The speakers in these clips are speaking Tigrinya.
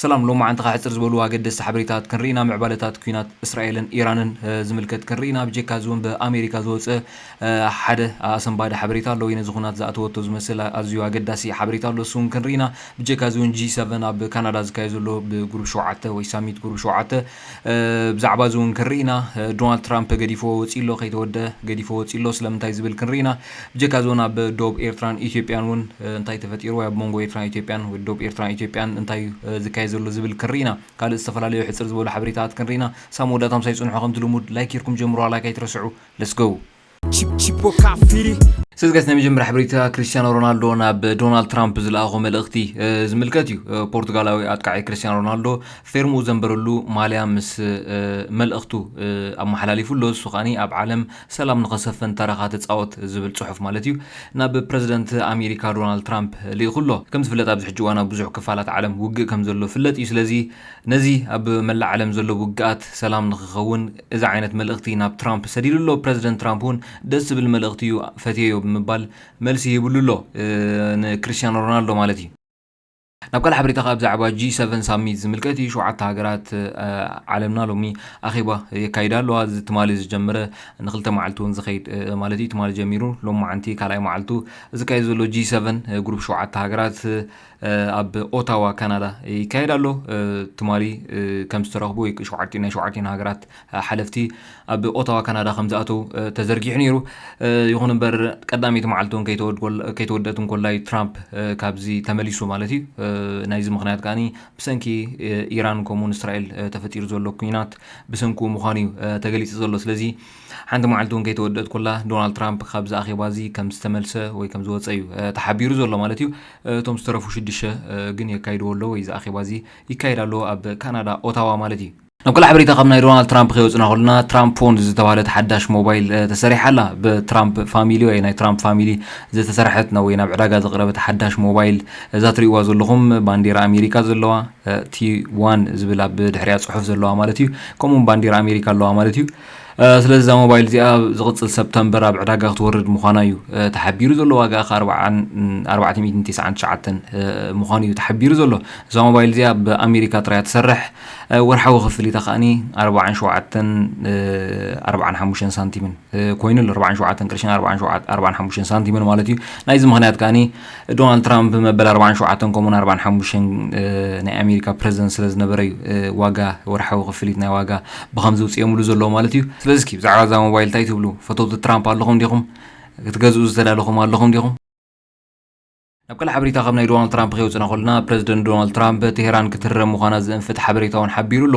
ሰላም፣ ሎማዓንቲ ከሕጽር ዝበሉ ኣገደስቲ ሓበሬታት ክንርኢና፣ ምዕባለታት ኲናት እስራኤልን ኢራንን፣ እ፣ ዝምልከት ክንርኢና፣ ብጀካ እዚ እውን ብኣሜሪካ ዝወጸ፣ እ፣ ሓደ ኣሰንባዲ ሓበሬታ ኣሎ። ወይ ነዚ ኹናት ዝኣተወቶ ዝመስል ኣዝዩ ኣገዳሲ ሓበሬታ ኣሎ፣ እሱ እውን ክንርኢና። ብጀካ እዚ እውን ጂ ሰቨን ኣብ ካናዳ ዝካየድ ዘሎ ብጉሩፕ ሸውዓተ ወይ ሳሚት ጉሩፕ ሸውዓተ፣ እ፣ ብዛዕባ እዚ እውን ክንርኢና። እ፣ ዶናልድ ትራምፕ ገዲፎ ወጺኡ ኣሎ፣ ከይተወደ ገዲፎ ወጺኡ ኣሎ፣ ስለምንታይ ዝብል ክንርኢና። ብጀካ እዚ እውን ኣብ ዶብ ኤርትራን ኢትዮጵያን እውን፣ እ፣ እንታይ ተፈጢሩ፣ ወይ ኣብ መንጎ ኤርትራን ኢትዮጵያን፣ ወይ ዶብ ኤርትራን ኢትዮጵያን እንታይ እዩ፣ እ፣ ዝካየድ ዘሎ ዝብል ክንርኢና። ካልእ ዝተፈላለዩ ሕጽር ዝበሉ ሓበሬታታት ክንርኢና። ሳብ መወዳእታ ምሳይ ጽንሑ፣ ከምቲ ልሙድ ላይክ ጌርኩም ጀምሩዋ፣ ላይክ ኣይትረስዑ። Let's go። Chip- Chipo Kafiri. ሰዝጋስ ናይ መጀመርያ ሓበሬታ፣ ክርስቲያኖ ሮናልዶ ናብ ዶናልድ ትራምፕ ዝለኣኾ መልእኽቲ፣ እ፣ ዝምልከት እዩ። እ፣ ፖርቱጋላዊ ኣጥቃዒ ክርስቲያኖ ሮናልዶ ፌርምኡ ዘንበረሉ ማልያ ምስ፣ እ፣ መልእኽቱ፣ እ፣ ኣመሓላሊፉ ኣሎ። እሱ ከኣኒ ኣብ ዓለም ሰላም ንኸሰፍን ተራኻ ተጻወት ዝብል ጽሑፍ ማለት እዩ። ናብ ፕረዚደንት ኣሜሪካ ዶናልድ ትራምፕ ልኢኹ ኣሎ። ከም ዝፍለጥ ኣብዚ ሕጂ እዋን ኣብ ብዙሕ ክፋላት ዓለም ውግእ ከም ዘሎ ፍለጥ እዩ። ስለዚ ነዚ ኣብ መላእ ዓለም ዘሎ ውግኣት ሰላም ንኽኸውን እዚ ዓይነት መልእኽቲ ናብ ትራምፕ ሰዲዱ ኣሎ። ፕረዚደንት ትራምፕ እውን ደስ ዝብል መልእኽቲ እዩ፣ ፈትየዮ ብምባል መልሲ ሂብሉ ኣሎ፣ እ፣ ንክርስቲያኖ ሮናልዶ ማለት እዩ። ናብ ካልእ ሓበሬታ ከኣ ብዛዕባ ጂ ሰቨን ሳሚት ዝምልከት እዩ። ሸውዓተ ሃገራት፣ እ፣ ዓለምና ሎሚ ኣኼባ የካይዳ ኣለዋ። እዚ ትማሊ ዝጀመረ ንክልተ መዓልቲ እውን ዝኸይድ፣ እ፣ ማለት እዩ። ትማሊ ጀሚሩ ሎሚ መዓንቲ ካልኣይ መዓልቱ ዝካየድ ዘሎ ጂ ሰቨን፣ እ፣ ግሩፕ ሸውዓተ ሃገራት፣ እ፣ ኣብ ኦታዋ ካናዳ ይካየድ ኣሎ። እ፣ ትማሊ፣ እ፣ ከም ዝተረኽቡ ወይ ሸውዓተ ናይ ሸውዓቲን ሃገራት፣ እ፣ ሓለፍቲ ኣብ ኦታዋ ካናዳ ከም ዝኣተው፣ እ፣ ተዘርጊሑ ነይሩ። እ፣ ይኹን እምበር ቀዳመይቲ መዓልቱ እውን ከይተወድጎል-፣ ከይተወደአት እንኮላይ ትራምፕ፣ እ፣ ካብዚ ተመሊሱ ማለት እዩ። እ፣ ናይዚ ምኽንያት ከኣኒ ብሰንኪ፣ እ፣ ኢራን ከምኡውን እስራኤል፣ እ፣ ተፈጢሩ ዘሎ ኲናት ብሰንኩ ምዃኑ እዩ፣ እ፣ ተገሊጹ ዘሎ። ስለዚ ሓንቲ መዓልቲ እውን ከይተወደአት ኮላ ዶናልድ ትራምፕ ካብዚ ኣኼባ እዚ ከም ዝተመልሰ ወይ ከም ዝወጸ እዩ፣ እ፣ ተሓቢሩ ዘሎ ማለት እዩ። እ፣ እቶም ዝተረፉ ሽዱሽተ፣ እ፣ ግን የካይድዎ ኣለዉ ወይ እዚ ኣኼባ እዚ ይካየድ ኣሎ ኣብ ካናዳ ኦታዋ ማለት እዩ። ናብ ካልእ ሓበሬታ ካብ ናይ ዶናልድ ትራምፕ ከይወጽና ከለና ትራምፕ ፎን ዝተባህለት ሓዳሽ ሞባይል፣ እ፣ ተሰሪሓ ኣላ። ብትራምፕ ፋሚሊ ወይ ናይ ትራምፕ ፋሚሊ ዝተሰርሐት ና-፣ ወይ ናብ ዕዳጋ ዝቐረበት ሓዳሽ ሞባይል እዛ ትርእይዋ ዘለኹም ባንዲራ ኣሜሪካ ዘለዋ፣ እ፣ ቲ ዋን ዝብል ኣብ ድሕሪኣ ጽሑፍ ዘለዋ ማለት እዩ። ከምኡ እውን ባንዲራ ኣሜሪካ ኣለዋ ማለት እዩ። እ፣ ስለዚ እዛ ሞባይል እዚኣ ኣብ ዝቕጽል ሰፕተምበር ኣብ ዕዳጋ ክትወርድ ምዃና እዩ፣ እ፣ ተሓቢሩ ዘሎ። ዋጋኣ ከኣ ኣርባዓን፣ ኣርባዕተ ሚእትን ተስዓን ትሽዓተን፣ እ፣ ምዃኑ እዩ ተሓቢሩ ዘሎ። እዛ ሞባይል እዚኣ ብኣሜሪካ ጥራይ እያ ትሰርሕ። እ፣ ወርሓዊ ክፍሊታ ከኣኒ ኣርባዓን ሸውዓተን፣ እ፣ ኣርባዓን ሓሙሽተን ሳንቲምን፣ እ፣ ኮይኑ ኣሎ። ኣርባዓን ሸውዓተን ቅርሽን ኣርባዓን ሸውዓተ፣ ኣርባዓን ሓሙሽተን ሳንቲምን ማለት እዩ። ናይዚ ምኽንያት ከኣኒ ዶናልድ ትራምፕ መበል ኣርባዓን ሸውዓተን ከምኡውን ኣርባዓን ሓሙሽተን፣ እ፣ ናይ ኣሜሪካ ፕረዚደንት ስለ ዝነበረ እዩ፣ እ፣ ዋጋ ወርሓዊ ክፍሊት ናይ ዋጋ ብኸምዚ ውፅኦምሉ ዘለዉ ማለት እዩ። ስለዚ እስኪ ብዛዕባ እዛ ሞባይል እንታይ ትብሉ? ፈተውቲ ትራምፕ ኣለኹም ዲኹም? ክትገዝኡ ዝተዳለኹም ኣለኹም ዲኹም? ናብ ካልእ ሓበሬታ ካብ ናይ ዶናልድ ትራምፕ ከይወፅና ከለና፣ ፕረዚደንት ዶናልድ ትራምፕ ቴሄራን ክትህረም ምዃና ዘእንፍት ሓበሬታ እውን ሓቢሩ ኣሎ።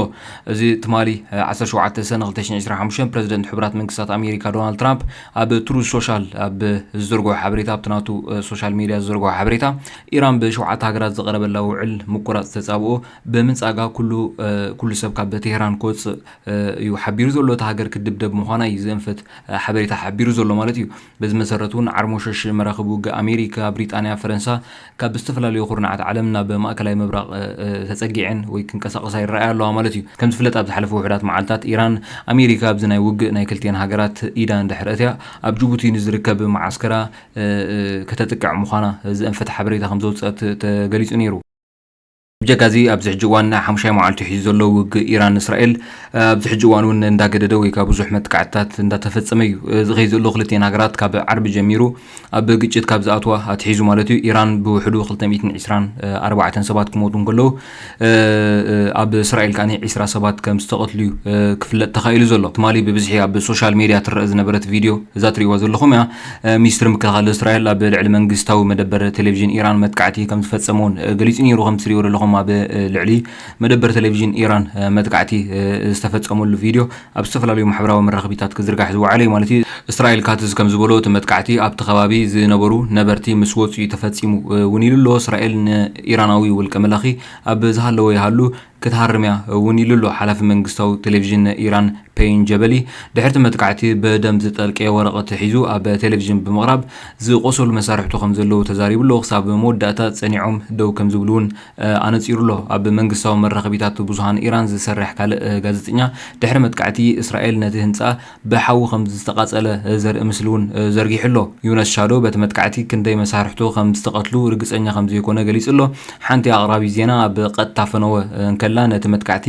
እዚ ትማሊ፣ እ፣ ዓሰርተ ሸውዓተ ሰነ ክልተ ሽሕን ዕስራን ሓሙሽተን ፕረዚደንት ሕቡራት መንግስታት ኣሜሪካ ዶናልድ ትራምፕ ኣብ ትሩዝ ሶሻል ኣብ ዝዘርግሖ ሓበሬታ፣ ኣብቲ ናቱ፣ እ፣ ሶሻል ሜድያ ዝዘርግሖ ሓበሬታ፣ ኢራን ብሸውዓተ ሃገራት ዝቐረበላ ውዕል ምቁራፅ ተፃብኦ ብምንፃጋ ኩሉ፣ እ፣ ኩሉ ሰብ ካብ ቴሄራን ክወፅእ፣ እ፣ እዩ ሓቢሩ ዘሎ። እታ ሃገር ክትድብደብ ምዃና እዩ ዘእንፍት፣ እ፣ ሓበሬታ ሓቢሩ ዘሎ ማለት እዩ። በዚ መሰረት እውን ዓርሞሸሽ መራኽብ ውግእ ኣሜሪካ፣ ብሪጣንያ፣ ፈረንሳ ካብ ዝተፈላለዩ ኩርናዓት ዓለም ናብ ማእከላይ ምብራቕ፣ እ፣ እ፣ ተጸጊዐን ወይ ክንቀሳቐሳ ይረኣያ ኣለዋ ማለት እዩ። ከም ዝፍለጥ ኣብ ዝሓለፈ ውሑዳት መዓልታት ኢራን ኣሜሪካ ኣብዚ ናይ ውግእ ናይ ክልቲኤን ሃገራት ኢዳ እንድሕር ኣእትያ ኣብ ጅቡቲ ንዝርከብ መዓስከራ፣ እ፣ እ፣ ከተጥቅዕ ምዃና ዘእንፍት ሓበሬታ ከም ዘውጽአት ተገሊጹ ነይሩ። ብጀካ እዚ ኣብዚ ሕጂ እዋን ሓሙሻይ መዓልቱ ሒዙ ዘሎ ውግእ ኢራን እስራኤል፣ እ፣ ኣብዚ ሕጂ እዋን እውን እንዳገደደ ወይ ከኣ ብዙሕ መጥቃዕትታት እንዳተፈጸመ እዩ፣ እ፣ ዝኸይድ ዘሎ። ክልቲኤን ሃገራት ካብ ዓርቢ ጀሚሩ ኣብ ግጭት ካብ ዝኣትዋ ኣትሒዙ ማለት እዩ፣ ኢራን ብውሕዱ ክልተ ሚእትን ዕስራን ኣርባዕተን ሰባት ክሞቱ እንከለዉ፣ እ፣ እ፣ ኣብ እስራኤል ከኣ ዕስራ ሰባት ከም ዝተቐትሉ እዩ፣ እ፣ ክፍለጥ ተኻኢሉ ዘሎ። ትማሊ ብብዝሒ ኣብ ሶሻል ሜድያ ትረአ ዝነበረት ቪድዮ እዛ ትርእይዋ ዘለኹም እያ። እ፣ ሚኒስትሪ ምክልኻል እስራኤል ኣብ ልዕሊ መንግስታዊ መደበር ቴሌቪዥን ኢራን መጥቃዕቲ ከም ዝፈጸመ እውን፣ እ፣ ገሊጹ ነይሩ። ከም ትርእይዎ ዘለኹም ኣብ፣ እ፣ ልዕሊ መደበር ቴሌቪዥን ኢራን፣ እ፣ መጥቃዕቲ፣ እ፣ ዝተፈጸመሉ ቪድዮ ኣብ ዝተፈላለዩ ማሕበራዊ መራኸቢታት ክዝርጋሕ ዝወዓለ እዩ ማለት እዩ። እስራኤል ካትዝ ከም ዝበሎ፣ እቲ መጥቃዕቲ ኣብቲ ከባቢ ዝነበሩ ነበርቲ ምስ ወጹ እዩ ተፈጺሙ፣ እ፣ እውን ኢሉ ኣሎ። እስራኤል ንኢራናዊ ውልቀ መላኺ ኣብ ዝሃለወ ይሃሉ ክትሃርም እያ እውን ኢሉ ኣሎ። ሓላፊ መንግስታዊ ቴሌቪዥን ኢራን ፔይን ጀበሊ፣ ድሕርቲ መጥቃዕቲ ብደም ዝጠልቀየ ወረቐት ሒዙ ኣብ ቴሌቪዥን ብምቕራብ፣ ዝቖሰሉ መሳርሕቱ ከም ዘለዉ ተዛሪቡ ኣሎ። ክሳብ መወዳእታ ጸኒዖም ደው ከም ዝብሉ እውን፣ እ፣ ኣነጺሩ ኣሎ። ኣብ መንግስታዊ መራኸቢታት ብዙሃን ኢራን ዝሰርሕ ካልእ፣ እ፣ ጋዜጠኛ፣ ድሕሪ መጥቃዕቲ እስራኤል ነቲ ህንጻ ብሓዊ ከም ዝተቓጸለ ዘርኢ ምስሊ እውን ዘርጊሑ ኣሎ። ዩነስ ሻዶ በቲ መጥቃዕቲ ክንደይ መሳርሕቱ ከም ዝተቐትሉ ርግጸኛ ከም ዘይኮነ ገሊጹ ኣሎ። ሓንቲ ኣቕራቢ ዜና ኣብ ቀጥታ ፈነወ እንከላ ነቲ መጥቃዕቲ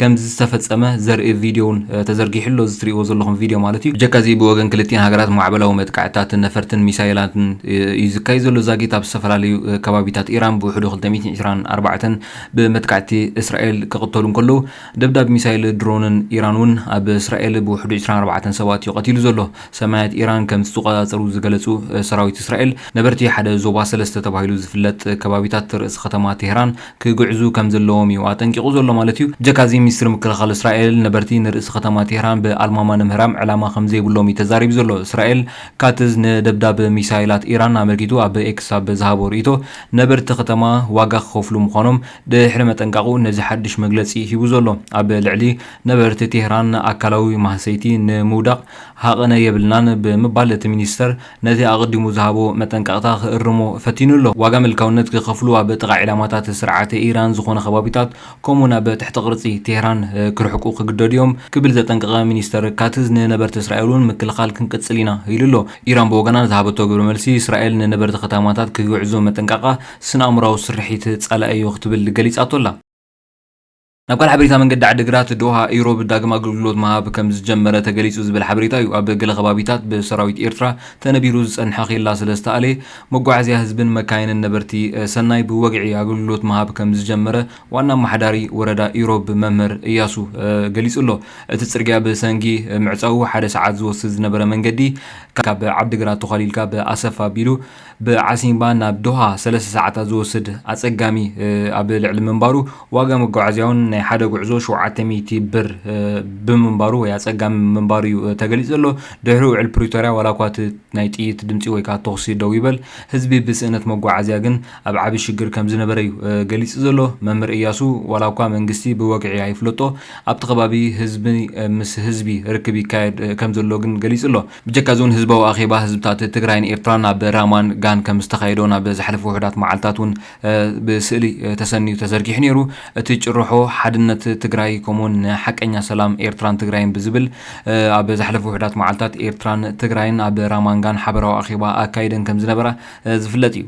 ከም ዝተፈጸመ ዘርኢ ቪድዮ እውን ተዘርጊሑ ኣሎ። እዚ ትርእይዎ ዘለኹም ቪድዮ ማለት እዩ። ብጀካ እዚ ብወገን ክልቲኣን ሃገራት ማዕበላዊ መጥቃዕትታትን ነፈርትን ሚሳይላትን እዩ ዝካየድ ዘሎ። ዛጊት ኣብ ዝተፈላለዩ ከባቢታት ኢራን ብውሕዱ ክልተ ሚእትን ዕስራን ኣርባዕተን ብመጥቃዕቲ እስራኤል ክቕተሉ እንከለዉ፣ ደብዳብ ሚሳይል ድሮንን ኢራን እውን ኣብ እስራኤል ብውሕዱ ዕስራን ኣርባዕተን ሰባት እዩ ቀቲሉ ዘሎ። ሰማያት ኢራን ከም ዝተቆጻጸሩ ዝገለጹ፣ እ፣ ሰራዊት እስራኤል፣ ነበርቲ ሓደ ዞባ ሰለስተ ተባሂሉ ዝፍለጥ ከባቢታት ርእሲ ከተማ ቴህራን ክግዕዙ ከም ዘለዎም እዩ ኣጠንቂቑ ዘሎ ማለት እዩ። ጀካዚ ሚኒስትሪ ምክልኻል እስራኤል ነበርቲ ንርእሲ ከተማ ቴህራን ብኣልማማ ንምህራም ዕላማ ከም ዘይብሎም እዩ ተዛሪቡ ዘሎ። እስራኤል ካትዝ ንደብዳብ ሚሳይላት ኢራን ኣመልኪቱ ኣብ ኤክስ ኣብ ዝሃቦ ርእይቶ፣ ነበርቲ ከተማ ዋጋ ክኸፍሉ ምዃኖም ድሕሪ መጠንቀቑ ነዚ ሓድሽ መግለጺ ሂቡ ዘሎ። ኣብ ልዕሊ ነበርቲ ቴህራን ኣካላዊ ማህሰይቲ ንምውዳቕ ሃቐነ የብልናን ብምባል እቲ ሚኒስተር ነቲ ኣቐዲሙ ዝሃቦ መጠንቀቕታ ክእርሞ ፈቲኑ ኣሎ። ዋጋ ምልካውነት ክኸፍሉ ኣብ ጥቓ ዒላማታት ስርዓት ኢራን ዝኾነ ከባቢታት ከምኡውን ኣብ ትሕቲ ቅርጺ ቴህራን፣ እ፣ ክርሕቁ ክግደዱ እዮም ክብል ዘጠንቀቐ ሚኒስተር ካትዝ ንነበርቲ እስራኤል እውን ምክልኻል ክንቅጽል ኢና ኢሉ ኣሎ። ኢራን ብወገና ዝሃበቶ ግብረ መልሲ እስራኤል ንነበርቲ ከተማታት ክግዕዞ መጠንቀቓ ስነ ኣእምራዊ ስርሒት ጸላኢ እዩ ክትብል ገሊጻቶ ኣላ። ናብ ካልእ ሓበሬታ መንገዲ ዓዲግራት ዶሃ ኢሮብ ዳግም ኣገልግሎት ምሃብ ከም ዝጀመረ ተገሊጹ ዝብል ሓበሬታ እዩ። ኣብ ገለ ከባቢታት ብሰራዊት ኤርትራ ተነቢሩ ዝጸንሐ ኬላ ስለ ዝተኣለየ መጓዓዝያ ህዝብን መካይንን ነበርቲ ሰናይ ብወግዒ ኣገልግሎት ምሃብ ከም ዝጀመረ ዋና ኣመሓዳሪ ወረዳ ኢሮብ መምህር እያሱ፣ እ፣ ገሊጹ ኣሎ። እቲ ጽርግያ ብሰንጊ ምዕጻዉ ሓደ ሰዓት ዝወስድ ዝነበረ መንገዲ ካብ ዓዲግራት ተዃሊልካ ብኣሰፋ ኣቢሉ ብዓሲምባ ናብ ዶሃ ሰለስተ ሰዓታት ዝወስድ ኣጸጋሚ፣ እ፣ ኣብ ልዕሊ ምንባሩ ዋጋ መጓዓዝያ እውን ናይ ሓደ ጉዕዞ ሸውዓተ ሚእቲ ብር፣ እ፣ ብምንባሩ ወይ ኣጸጋሚ ምንባሩ እዩ፣ እ፣ ተገሊጹ ዘሎ። ድሕሪ ውዕል ፕሪቶርያ ዋላ እኳ እቲ ናይ ጥይት ድምጺ ወይ ከዓ ተኹሲ ደው ይበል፣ ህዝቢ ብስእነት መጓዓዝያ ግን ኣብ ዓቢ ሽግር ከም ዝነበረ እዩ፣ እ፣ ገሊጹ ዘሎ። መምህር እያሱ ዋላ እኳ መንግስቲ ብወግዒ ኣይፍለጦ፣ ኣብቲ ከባቢ ህዝቢ፣ እ፣ ምስ ህዝቢ ርክብ ይካየድ፣ እ፣ ከም ዘሎ ግን ገሊጹ ኣሎ። ብጀካ እዚ እውን ህዝባዊ ኣኼባ ህዝብታት ትግራይን ኤርትራን ኣብ ራማን ጋን ከም ዝተኻየዶ ናብ ዝሓለፉ ውሑዳት መዓልታት እውን፣ እ፣ ብስእሊ፣ እ፣ ተሰንዩ ተዘርጊሑ ነይሩ። እቲ ጭርሖ ሓድነት ትግራይ ከምኡውን ንሓቀኛ ሰላም ኤርትራን ትግራይን ብዝብል፣ እ፣ ኣብ ዝሓለፉ ውሑዳት መዓልታት ኤርትራን ትግራይን ኣብ ራማን ጋን ሓበራዊ ኣኼባ ኣካይደን ከም ዝነበራ፣ እ፣ ዝፍለጥ እዩ።